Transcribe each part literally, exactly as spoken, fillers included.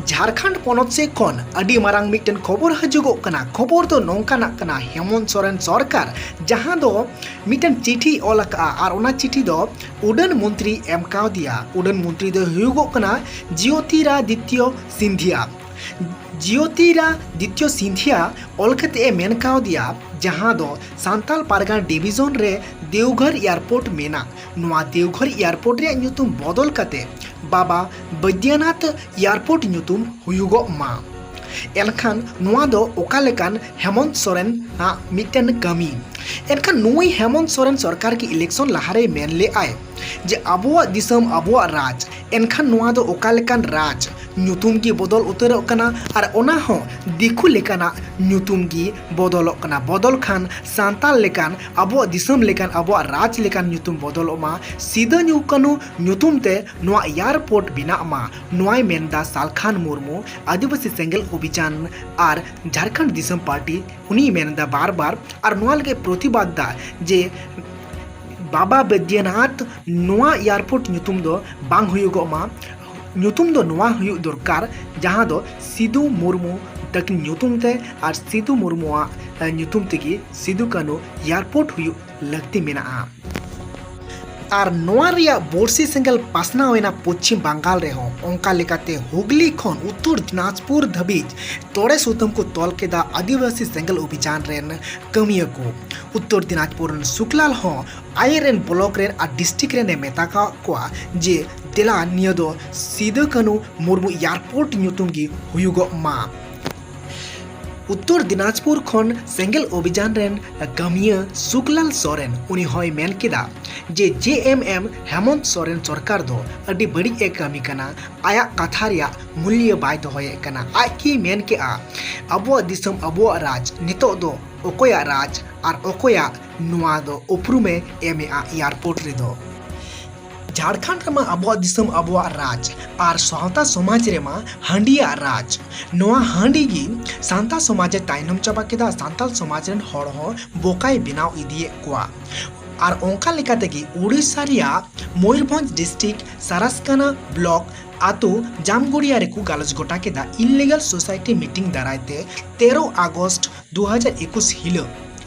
ᱡᱷᱟᱲᱠᱷᱚᱸᱰ ᱯᱚᱱᱚᱛ ᱥᱮᱫ ᱠᱷᱚᱱ ᱟᱹᱰᱤ ᱢᱟᱨᱟᱝ ᱢᱤᱫᱴᱮᱱ ᱠᱷᱚᱵᱚᱨ ᱦᱤᱡᱩᱜᱚᱜ ᱠᱟᱱᱟ᱾ ᱠᱷᱚᱵᱚᱨ ᱫᱚ ᱱᱚᱝᱠᱟᱱᱟᱜ ᱠᱟᱱᱟ, ᱦᱮᱢᱚᱱᱛ ᱥᱚᱨᱮᱱ ᱥᱚᱨᱠᱟᱨ ᱡᱟᱦᱟᱸ ᱫᱚ ᱢᱤᱫᱴᱮᱱ ᱪᱤᱴᱷᱤ ᱚᱞ ᱟᱠᱟᱫᱼᱟ, ᱟᱨ ᱚᱱᱟ ᱪᱤᱴᱷᱤ ᱫᱚ ᱩᱰᱟᱹᱱ ᱢᱚᱱᱛᱨᱤ ᱮᱢ ᱠᱟᱣᱫᱮᱭᱟ᱾ ᱩᱰᱟᱹᱱ ᱢᱚᱱᱛᱨᱤ ᱫᱚ ᱦᱩᱭᱩᱜᱚᱜ ᱠᱟᱱᱟ ᱡᱳᱛᱤᱨᱟᱫᱤᱛᱭᱚ ᱥᱤᱱᱫᱷᱤᱭᱟ᱾ ᱡᱳᱛᱤᱨᱟᱫᱤᱛᱭᱚ ᱥᱤᱱᱫᱷᱤᱭᱟ ᱚᱞ ᱠᱟᱛᱮ ᱮ ᱢᱮᱱ ᱠᱟᱣᱫᱮᱭᱟ, ᱡᱟᱦᱟᱸ ᱫᱚ ᱥᱟᱱᱛᱟᱞ ᱯᱟᱨᱜᱟᱱᱟ ᱰᱤᱵᱤᱡᱚᱱ ᱨᱮ ᱫᱮᱣᱜᱷᱚᱨ ᱮᱭᱟᱨᱯᱳᱨᱴ ᱢᱮᱱᱟᱜ, ᱱᱚᱣᱟ ᱫᱮᱣᱜᱷᱚᱨ ᱮᱭᱟᱨᱯᱳᱨᱴ ᱨᱮᱭᱟᱜ ᱧᱩᱛᱩᱢ ᱵᱚᱫᱚᱞ ᱠᱟᱛᱮ ᱵᱟᱵᱟ ᱵᱳᱭᱫᱭᱟᱱᱟᱛᱷ ᱮᱭᱟᱨᱯᱳᱨᱴ ᱧᱩᱛᱩᱢ ᱦᱩᱭᱩᱜᱚᱜ ᱢᱟ᱾ ᱮᱱᱠᱷᱟᱱ ᱱᱚᱣᱟ ᱫᱚ ᱚᱠᱟ ᱞᱮᱠᱟᱱ ᱦᱮᱢᱚᱱᱛ ᱥᱚᱨᱮᱱ ᱟᱜ ᱢᱤᱫᱴᱮᱱ ᱠᱟᱹᱢᱤ? ᱮᱱᱠᱷᱟᱱ ᱱᱩᱭ ᱦᱮᱢᱚᱱᱛ ᱥᱚᱨᱮᱱ ᱥᱚᱨᱠᱟᱨ ᱜᱮ ᱤᱞᱮᱠᱥᱚᱱ ᱞᱟᱦᱟᱨᱮᱭ ᱢᱮᱱ ᱞᱮᱫᱼᱟᱭ ᱡᱮ ᱟᱵᱚᱣᱟᱜ ᱫᱤᱥᱚᱢ ᱟᱵᱚᱣᱟᱜ ᱨᱟᱡᱽ, ᱮᱱᱠᱷᱟᱱ ᱱᱚᱣᱟ ᱫᱚ ᱚᱠᱟ ᱞᱮᱠᱟᱱ ᱨᱟᱡᱽ? ᱧᱩᱛᱩᱢ ᱜᱮ ᱵᱚᱫᱚᱞ ᱩᱛᱟᱹᱨᱚᱜ ᱠᱟᱱᱟ, ᱟᱨ ᱚᱱᱟ ᱦᱚᱸ ᱫᱤᱠᱩ ᱞᱮᱠᱟᱱᱟᱜ ᱧᱩᱛᱩᱢ ᱜᱮ ᱵᱚᱫᱚᱞᱚᱜ ᱠᱟᱱᱟ᱾ ᱵᱚᱫᱚᱞ ᱠᱷᱟᱱ ᱥᱟᱱᱛᱟᱲ ᱞᱮᱠᱟᱱ, ᱟᱵᱚᱣᱟᱜ ᱫᱤᱥᱚᱢ ᱞᱮᱠᱟᱱ, ᱟᱵᱚᱣᱟᱜ ᱨᱟᱡᱽ ᱞᱮᱠᱟᱱ ᱧᱩᱛᱩᱢ ᱵᱚᱫᱚᱞᱚᱜ ᱢᱟ, ᱥᱤᱫᱟᱹ ᱧᱩ ᱠᱟᱹᱱᱩ ᱧᱩᱛᱩᱢ ᱛᱮ ᱱᱚᱣᱟ ᱮᱭᱟᱨᱯᱳᱨᱴ ᱵᱮᱱᱟᱜ ᱢᱟ, ᱱᱚᱣᱟᱭ ᱢᱮᱱᱫᱟ ᱥᱟᱞᱠᱷᱟᱱ ᱢᱩᱨᱢᱩ, ᱟᱹᱫᱤᱵᱟᱹᱥᱤ ᱥᱮᱸᱜᱮᱞ ᱚᱵᱷᱤᱡᱟᱱ ᱟᱨ ᱡᱷᱟᱲᱠᱷᱚᱸᱰ ᱫᱤᱥᱚᱢ ᱯᱟᱨᱴᱤ᱾ ᱩᱱᱤᱭ ᱢᱮᱱᱫᱟ ᱵᱟᱨ ᱵᱟᱨ, ᱟᱨ ᱱᱚᱣᱟ ᱞᱟᱹᱜᱤᱫ ᱯᱨᱚᱛᱤᱵᱟᱫ ᱫᱟ ᱡᱮ ᱵᱟᱵᱟ ᱵᱳᱭᱫᱭᱟᱱᱟᱛᱷ ᱱᱚᱣᱟ ᱮᱭᱟᱨᱯᱳᱨᱴ ᱧᱩᱛᱩᱢ ᱫᱚ ᱵᱟᱝ ᱦᱩᱭᱩᱜᱚᱜ ᱢᱟ, ᱧᱩᱛᱩᱢ ᱫᱚ ᱱᱚᱣᱟ ᱦᱩᱭᱩᱜ ᱫᱚᱨᱠᱟᱨ, ᱡᱟᱦᱟᱸ ᱫᱚ ᱥᱤᱫᱩ ᱢᱩᱨᱢᱩ ᱛᱟᱹᱠᱤᱱ ᱧᱩᱛᱩᱢ ᱛᱮ ᱟᱨ ᱥᱤᱫᱩ ᱢᱩᱨᱢᱩᱣᱟᱜ, ᱮ, ᱧᱩᱛᱩᱢ ᱛᱮᱜᱮ ᱥᱤᱫᱩ ᱠᱟᱹᱱᱩ ᱮᱭᱟᱨᱯᱳᱨᱴ ᱦᱩᱭᱩᱜ ᱞᱟᱹᱠᱛᱤ ᱢᱮᱱᱟᱜᱼᱟ᱾ ᱟᱨ ᱱᱚᱣᱟ ᱨᱮᱭᱟᱜ ᱵᱚᱨᱥᱤ ᱥᱮᱸᱜᱮᱞ ᱯᱟᱥᱱᱟᱣ ᱮᱱᱟ ᱯᱚᱪᱷᱤᱢ ᱵᱟᱝᱜᱟᱞ ᱨᱮᱦᱚᱸ᱾ ᱚᱱᱠᱟ ᱞᱮᱠᱟᱛᱮ ᱦᱩᱜᱽᱞᱤ ᱠᱷᱚᱱ ᱩᱛᱛᱚᱨ ᱫᱤᱱᱟᱡᱽᱯᱩᱨ ᱫᱷᱟᱹᱵᱤᱡ ᱛᱚᱲᱮ ᱥᱩᱛᱟᱹᱢ ᱠᱚ ᱛᱚᱞ ᱠᱮᱫᱟ ᱟᱹᱫᱤᱵᱟᱹᱥᱤ ᱥᱮᱸᱜᱮᱞ ᱚᱵᱷᱤᱡᱟᱱ ᱨᱮᱱ ᱠᱟᱹᱢᱤᱭᱟᱹ ᱠᱚ᱾ ᱩᱛᱛᱚᱨ ᱫᱤᱱᱟᱡᱽᱯᱩᱨ ᱨᱮᱱ ᱥᱩᱠᱞᱟᱞ ᱦᱚᱸ ᱟᱡ ᱨᱮᱱ ᱵᱞᱚᱠ ᱨᱮᱱ ᱟᱨ ᱰᱤᱥᱴᱨᱤᱠᱴ ᱨᱮᱱ ᱮ ᱢᱮᱛᱟ ᱠᱟᱜ ᱠᱚᱣᱟ ᱡᱮ ᱫᱮᱞᱟ ᱱᱤᱭᱟᱹ ᱫᱚ ᱥᱤᱫᱟᱹ ᱠᱟᱹᱱᱩ ᱢᱩᱨᱢᱩ ᱮᱭᱟᱨᱯᱳᱨᱴ ᱧᱩᱛᱩᱢ ᱜᱮ ᱦᱩᱭᱩᱜᱚᱜ ᱢᱟ᱾ ᱩᱛᱛᱚᱨ ᱫᱤᱱᱟᱡᱽᱯᱩᱨ ᱠᱷᱚᱱ ᱥᱮᱸᱜᱮᱞ ᱚᱵᱷᱤᱡᱟᱱ ᱨᱮᱱ ᱠᱟᱹᱢᱤᱭᱟᱹ ᱥᱩᱠᱞᱟᱞ ᱥᱚᱨᱮᱱ, ᱩᱱᱤ ᱦᱚᱸᱭ ᱢᱮᱱ ᱠᱮᱫᱟ ᱡᱮ ᱡᱮ ᱮᱢ ᱮᱢ ᱦᱮᱢᱚᱱᱛ ᱥᱚᱨᱮᱱ ᱥᱚᱨᱠᱟᱨ ᱫᱚ ᱟᱹᱰᱤ ᱵᱟᱹᱲᱤᱡ ᱮ ᱠᱟᱹᱢᱤ ᱠᱟᱱᱟ, ᱟᱭᱟᱜ ᱠᱟᱛᱷᱟ ᱨᱮᱭᱟᱜ ᱢᱩᱞᱭᱟᱹ ᱵᱟᱭ ᱫᱚᱦᱚᱭᱮᱫ ᱠᱟᱱᱟ᱾ ᱟᱡ ᱜᱮᱭ ᱢᱮᱱ ᱠᱮᱜᱼᱟ, ᱟᱵᱚᱣᱟᱜ ᱫᱤᱥᱚᱢ ᱟᱵᱚᱣᱟᱜ ᱨᱟᱡᱽ, ᱱᱤᱛᱚᱜ ᱫᱚ ᱚᱠᱚᱭᱟᱜ ᱨᱟᱡᱽ ᱟᱨ ᱚᱠᱚᱭᱟᱜ ᱱᱚᱣᱟ ᱫᱚ ᱩᱯᱨᱩᱢᱮ ᱮᱢᱮᱜᱼᱟ ᱮᱭᱟᱨᱯᱳᱨᱴ ᱨᱮᱫᱚ? ᱡᱷᱟᱲᱠᱷᱚᱸᱰ ᱨᱮᱢᱟ ᱟᱵᱚᱣᱟᱜ ᱫᱤᱥᱚᱢ ᱟᱵᱚᱣᱟᱜ ᱨᱟᱡᱽ, ᱟᱨ ᱥᱟᱶᱛᱟ ᱥᱚᱢᱟᱡᱽ ᱨᱮᱢᱟ ᱦᱟᱺᱰᱤᱭᱟᱜ ᱨᱟᱡᱽ᱾ ᱱᱚᱣᱟ ᱦᱟᱺᱰᱤ ᱜᱮ ᱥᱟᱱᱛᱟᱲ ᱥᱚᱢᱟᱡᱽ ᱮ ᱛᱟᱭᱱᱚᱢ ᱪᱟᱵᱟ ᱠᱮᱫᱟ, ᱥᱟᱱᱛᱟᱲ ᱥᱚᱢᱟᱡᱽ ᱨᱮᱱ ᱦᱚᱲ ᱦᱚᱸ ᱵᱚᱠᱟᱭ ᱵᱮᱱᱟᱣ ᱤᱫᱤᱭᱮᱫ ᱠᱚᱣᱟ᱾ ᱟᱨ ᱚᱱᱠᱟ ᱞᱮᱠᱟ ᱛᱮᱜᱮ ᱩᱲᱤᱥᱥᱟ ᱨᱮᱭᱟᱜ ᱢᱚᱭᱩᱨᱵᱷᱚᱸᱡᱽ ᱰᱤᱥᱴᱨᱤᱠᱴ ᱥᱟᱨᱟᱥᱠᱟᱱᱟ ᱵᱞᱚᱠ ᱟᱛᱳ ᱡᱟᱢᱜᱚᱲᱤᱭᱟ ᱨᱮᱠᱚ ᱜᱟᱞᱚᱪ ᱜᱚᱴᱟ ᱠᱮᱫᱟ illegal society meeting ᱫᱟᱨᱟᱭ ᱛᱮ ᱛᱮᱨᱚ ᱟᱜᱚᱥᱴ ᱫᱩ ᱦᱟᱡᱟᱨ ᱮᱠᱩᱥ ᱦᱤᱞᱳᱜ᱾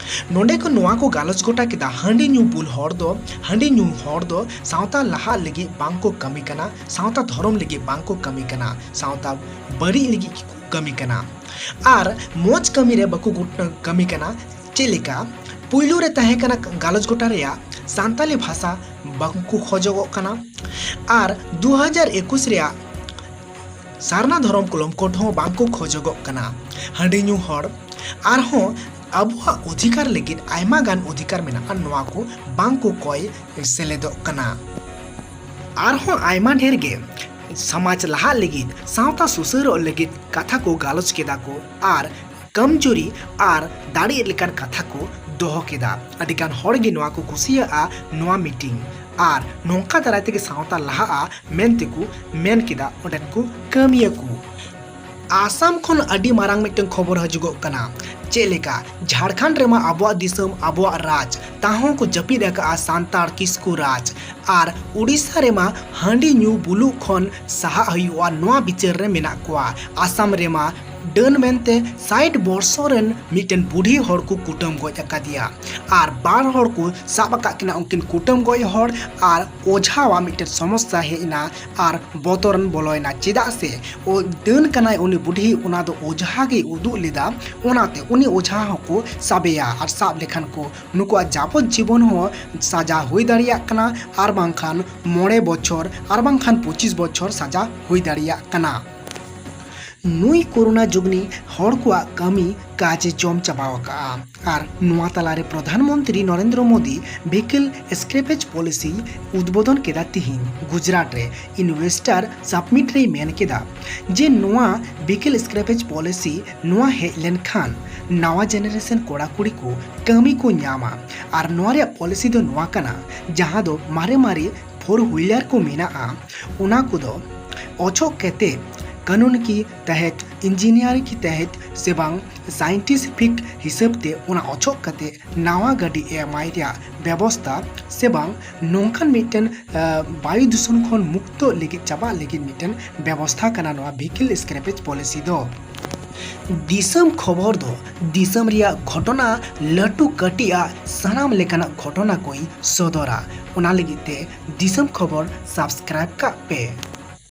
ᱱᱚᱰᱮ ᱠᱚ ᱱᱚᱣᱟ ᱠᱚ ᱜᱟᱞᱚᱪ ᱜᱚᱴᱟ ᱠᱮᱫᱟ, ᱦᱟᱺᱰᱤ ᱧᱩ ᱵᱩᱞ ᱦᱚᱲ ᱫᱚ, ᱦᱟᱺᱰᱤ ᱧᱩ ᱦᱚᱲ ᱫᱚ ᱥᱟᱶᱛᱟ ᱞᱟᱦᱟᱜ ᱞᱟᱹᱜᱤᱫ ᱵᱟᱝ ᱠᱚ ᱠᱟᱹᱢᱤ ᱠᱟᱱᱟ, ᱥᱟᱶᱛᱟ ᱫᱷᱚᱨᱚᱢ ᱞᱟᱹᱜᱤᱫ ᱵᱟᱝ ᱠᱚ ᱠᱟᱹᱢᱤ ᱠᱟᱱᱟ, ᱥᱟᱶᱛᱟ ᱵᱟᱹᱲᱤᱡ ᱞᱟᱹᱜᱤᱫ ᱜᱮᱠᱚ ᱠᱟᱹᱢᱤ ᱠᱟᱱᱟ᱾ ᱟᱨ ᱢᱚᱡᱽ ᱠᱟᱹᱢᱤ ᱨᱮ ᱵᱟᱠᱚ ᱜᱩᱴ-, ᱠᱟᱹᱢᱤ ᱠᱟᱱᱟ᱾ ᱪᱮᱫ ᱞᱮᱠᱟ ᱯᱩᱭᱞᱩ ᱨᱮ ᱛᱟᱦᱮᱸ ᱠᱟᱱᱟ ᱜᱟᱞᱚᱪ ᱜᱚᱴᱟ ᱨᱮᱭᱟᱜ ᱥᱟᱱᱛᱟᱞᱤ ᱵᱷᱟᱥᱟ ᱵᱟᱝ ᱠᱚ ᱠᱷᱚᱡᱚᱜᱚᱜ ᱠᱟᱱᱟ, ᱟᱨ ᱫᱩ ᱦᱟᱡᱟᱨ ᱮᱠᱩᱥ ᱨᱮᱭᱟᱜ ᱥᱟᱨᱱᱟ ᱫᱷᱚᱨᱚᱢ ᱠᱚᱞᱚᱢ ᱠᱳᱰ ᱦᱚᱸ ᱵᱟᱝ ᱠᱚ ᱠᱷᱚᱡᱚᱜᱚᱜ ᱠᱟᱱᱟ᱾ ᱦᱟᱺᱰᱤ ᱧᱩ ᱦᱚᱲ ᱟᱨᱦᱚᱸ ᱟᱵᱚᱣᱟᱜ ᱚᱫᱷᱤᱠᱟᱨ ᱞᱟᱹᱜᱤᱫ ᱟᱭᱢᱟ ᱜᱟᱱ ᱚᱫᱷᱤᱠᱟᱨ ᱢᱮᱱᱟᱜᱼᱟ, ᱱᱚᱣᱟ ᱠᱚ ᱵᱟᱝ ᱠᱚ ᱠᱚᱭ ᱥᱮᱞᱮᱫᱚᱜ ᱠᱟᱱᱟ᱾ ᱟᱨᱦᱚᱸ ᱟᱭᱢᱟ ᱰᱷᱮᱨ ᱜᱮ ᱥᱚᱢᱟᱡᱽ ᱞᱟᱦᱟᱜ ᱞᱟᱹᱜᱤᱫ, ᱥᱟᱶᱛᱟ ᱥᱩᱥᱟᱹᱨᱚᱜ ᱞᱟᱹᱜᱤᱫ ᱠᱟᱛᱷᱟ ᱠᱚ ᱜᱟᱞᱚᱪ ᱠᱮᱫᱟ ᱠᱚ ᱟᱨ ᱠᱟᱢᱡᱩᱨᱤ ᱟᱨ ᱫᱟᱲᱮ ᱞᱮᱠᱟᱱ ᱠᱟᱛᱷᱟ ᱠᱚ ᱫᱚᱦᱚ ᱠᱮᱫᱟ᱾ ᱟᱹᱰᱤᱜᱟᱱ ᱦᱚᱲ ᱜᱮ ᱱᱚᱣᱟ ᱠᱚ ᱠᱩᱥᱤᱭᱟᱜᱼᱟ, ᱱᱚᱣᱟ ᱢᱤᱴᱤᱝ, ᱟᱨ ᱱᱚᱝᱠᱟ ᱫᱟᱨᱟᱭ ᱛᱮᱜᱮ ᱥᱟᱶᱛᱟ ᱞᱟᱦᱟᱜᱼᱟ ᱢᱮᱱᱛᱮ ᱠᱚ ᱢᱮᱱ ᱠᱮᱫᱟ ᱚᱸᱰᱮᱱ ᱠᱚ ᱠᱟᱹᱢᱤᱭᱟᱹ ᱠᱚ᱾ ᱟᱥᱟᱢ ᱠᱷᱚᱱ ᱟᱹᱰᱤ ᱢᱟᱨᱟᱝ ᱢᱤᱫᱴᱟᱝ ᱠᱷᱚᱵᱚᱨ ᱦᱤᱡᱩᱜᱚᱜ ᱠᱟᱱᱟ᱾ ᱪᱮᱫ ᱞᱮᱠᱟ ᱡᱷᱟᱲᱠᱷᱚᱸᱰ ᱨᱮᱢᱟ ᱟᱵᱚᱣᱟᱜ ᱫᱤᱥᱚᱢ, ᱟᱵᱚᱣᱟᱜ ᱨᱟᱡᱽ, ᱛᱟᱦᱚᱸ ᱠᱚ ᱡᱟᱹᱯᱤᱫ ᱟᱠᱟᱫᱼᱟ ᱥᱟᱱᱛᱟᱲ ᱠᱤᱥᱠᱩ ᱨᱟᱡᱽ, ᱟᱨ ᱩᱰᱤᱥᱟ ᱨᱮᱢᱟ ᱦᱟᱺᱰᱤ ᱧᱩ ᱵᱩᱞᱩᱜ ᱠᱷᱚᱱ ᱥᱟᱦᱟᱜ ᱦᱩᱭᱩᱜᱼᱟ, ᱱᱚᱣᱟ ᱵᱤᱪᱟᱹᱨ ᱨᱮ ᱢᱮᱱᱟᱜ ᱠᱚᱣᱟ᱾ ᱟᱥᱟᱢ ᱨᱮᱢᱟ ᱰᱟᱹᱱ ᱢᱮᱱᱛᱮ ᱥᱟᱴ ᱵᱚᱨᱥᱚ ᱨᱮᱱ ᱢᱤᱫᱴᱮᱱ ᱵᱩᱰᱷᱤ ᱦᱚᱲ ᱠᱚ ᱠᱩᱴᱟᱹᱢ ᱜᱚᱡ ᱟᱠᱟᱫᱮᱭᱟ, ᱟᱨ ᱵᱟᱨ ᱦᱚᱲ ᱠᱚ ᱥᱟᱵ ᱟᱠᱟᱫ ᱠᱤᱱᱟ ᱩᱱᱠᱤᱱ ᱠᱩᱴᱟᱹᱢ ᱜᱚᱡ ᱦᱚᱲ, ᱟᱨ ᱚᱡᱷᱟᱣᱟᱜ ᱢᱤᱫᱴᱮᱱ ᱥᱚᱢᱚᱥᱥᱟ ᱦᱮᱡ ᱮᱱᱟ, ᱟᱨ ᱵᱚᱛᱚᱨ ᱵᱚᱞᱚᱭᱮᱱᱟ, ᱪᱮᱫᱟᱜ ᱥᱮ ᱚ-, ᱰᱟᱹᱱ ᱠᱟᱱᱟᱭ ᱩᱱᱤ ᱵᱩᱰᱷᱤ, ᱚᱱᱟ ᱫᱚ ᱚᱡᱷᱟ ᱜᱮᱭ ᱩᱫᱩᱜ ᱞᱮᱫᱟ, ᱚᱱᱟᱛᱮ ᱩᱱᱤ ᱚᱡᱷᱟ ᱦᱚᱸᱠᱚ ᱥᱟᱵᱮᱭᱟ, ᱟᱨ ᱥᱟᱵ ᱞᱮᱠᱷᱟᱱ ᱠᱚ ᱱᱩᱠᱩᱣᱟᱜ ᱡᱟᱵᱚᱛ ᱡᱤᱵᱚᱱ ᱦᱚᱸ ᱥᱟᱡᱟ ᱦᱩᱭ ᱫᱟᱲᱮᱭᱟᱜ ᱠᱟᱱᱟ, ᱟᱨ ᱵᱟᱝᱠᱷᱟᱱ ᱢᱚᱬᱮ ᱵᱚᱪᱷᱚᱨ, ᱟᱨ ᱵᱟᱝᱠᱷᱟᱱ ᱯᱚᱸᱪᱤᱥ ᱵᱚᱪᱷᱚᱨ ᱥᱟᱡᱟ ᱦᱩᱭ ᱫᱟᱲᱮᱭᱟᱜ ᱠᱟᱱᱟ᱾ ᱱᱩᱭ ᱠᱚᱨᱩᱱᱟ ᱡᱩᱜᱽᱱᱤ ᱦᱚᱲ ᱠᱚᱣᱟᱜ ᱠᱟᱹᱢᱤ ᱠᱟᱡᱽ ᱮ ᱡᱚᱢ ᱪᱟᱵᱟ ᱟᱠᱟᱫᱼᱟ᱾ ᱟᱨ ᱱᱚᱣᱟ ᱛᱟᱞᱟᱨᱮ Pradhan Mantri Narendra Modi vehicle scrappage policy ᱩᱫᱵᱳᱫᱚᱱ ᱠᱮᱫᱟ ᱛᱤᱦᱤᱧ ᱜᱩᱡᱽᱨᱟᱴ ᱨᱮ᱾ Investor Summit ᱨᱮᱭ ᱢᱮᱱ ᱠᱮᱫᱟ ᱡᱮ ᱱᱚᱣᱟ vehicle scrappage policy ᱱᱚᱣᱟ ᱦᱮᱡ ᱞᱮᱱᱠᱷᱟᱱ ᱱᱟᱣᱟ generation ᱠᱚᱲᱟ ᱠᱩᱲᱤ ᱠᱚ ᱠᱟᱹᱢᱤ ᱠᱚ ᱧᱟᱢᱟ᱾ ᱟᱨ ᱱᱚᱣᱟ ᱨᱮᱭᱟᱜ policy ᱫᱚ ᱱᱚᱣᱟ ᱠᱟᱱᱟ, ᱡᱟᱦᱟᱸ ᱫᱚ ᱢᱟᱨᱮ ᱢᱟᱨᱮ four wheeler ᱠᱚ ᱢᱮᱱᱟᱜᱼᱟ, ᱚᱱᱟ ᱠᱚᱫᱚ ᱚᱪᱚᱜ ᱠᱟᱛᱮ ᱠᱟᱹᱱᱩᱱ ᱠᱤ ᱛᱟᱦᱮᱸᱫ, ᱤᱧᱡᱤᱱᱤᱭᱟᱨ ᱠᱤ ᱛᱟᱦᱮᱸᱫ ᱥᱮ ᱵᱟᱝ, ᱥᱟᱭᱮᱱᱴᱤᱯᱷᱤᱠ ᱦᱤᱥᱟᱹᱵ ᱛᱮ ᱚᱱᱟ ᱚᱪᱚᱜ ᱠᱟᱛᱮ ᱱᱟᱣᱟ ᱜᱟᱹᱰᱤ ᱮᱢᱟᱭ ᱨᱮᱭᱟᱜ ᱵᱮᱵᱚᱥᱛᱟ ᱥᱮ ᱵᱟᱝ, ᱱᱚᱝᱠᱟᱱ ᱢᱤᱫᱴᱮᱱ ᱵᱟᱭᱩ ᱫᱩᱥᱚᱱ ᱠᱷᱚᱱ ᱢᱩᱠᱛᱚ ᱞᱟᱹᱜᱤᱫ, ᱪᱟᱵᱟᱜ ᱞᱟᱹᱜᱤᱫ ᱢᱤᱫᱴᱮᱱ ᱵᱮᱵᱚᱥᱛᱷᱟ ᱠᱟᱱᱟ ᱱᱚᱣᱟ vehicle scrappage policy ᱫᱚ᱾ ᱫᱤᱥᱚᱢ ᱠᱷᱚᱵᱚᱨ ᱫᱚ ᱫᱤᱥᱚᱢ ᱨᱮᱭᱟᱜ ᱜᱷᱚᱴᱚᱱᱟ, ᱞᱟᱹᱴᱩ ᱠᱟᱹᱴᱤᱡ ᱟᱜ ᱥᱟᱱᱟᱢ ᱞᱮᱠᱟᱱᱟᱜ ᱜᱷᱚᱴᱚᱱᱟ ᱠᱚᱭ ᱥᱚᱫᱚᱨᱟ᱾ ᱚᱱᱟ ᱞᱟᱹᱜᱤᱫ ᱛᱮ ᱫᱤᱥᱚᱢ ᱠᱷᱚᱵᱚᱨ subscribe ᱠᱟᱜ ᱯᱮ᱾